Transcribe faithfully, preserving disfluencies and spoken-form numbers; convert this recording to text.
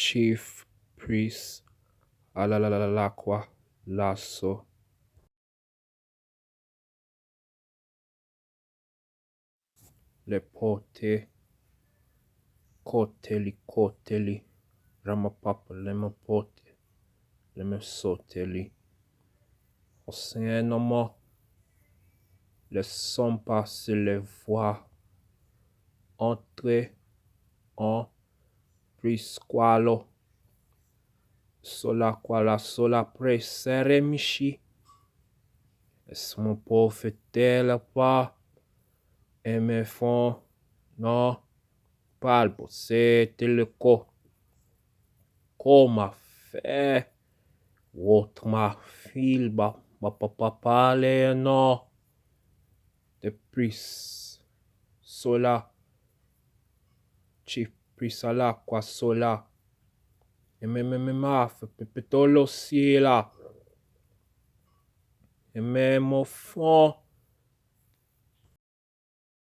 Chief Priest, a la la la la kwa, lasso. Le porte, kote li, kote li, rama papa, le me porte, le me sote li. O Senyè, non mwen, le son pase, le vwa antre an plis kwa lo. Sola kwa la, sola pre, sere michi. Es mon profete la pa, e me fon, non, pal pose te le ko. Koma fè, wot ma fil ba, ba pa pa pale non. De plis, sola, chi plis a la kwa sola. E men men men ma fè pe pe to lo si la. E men mo fon,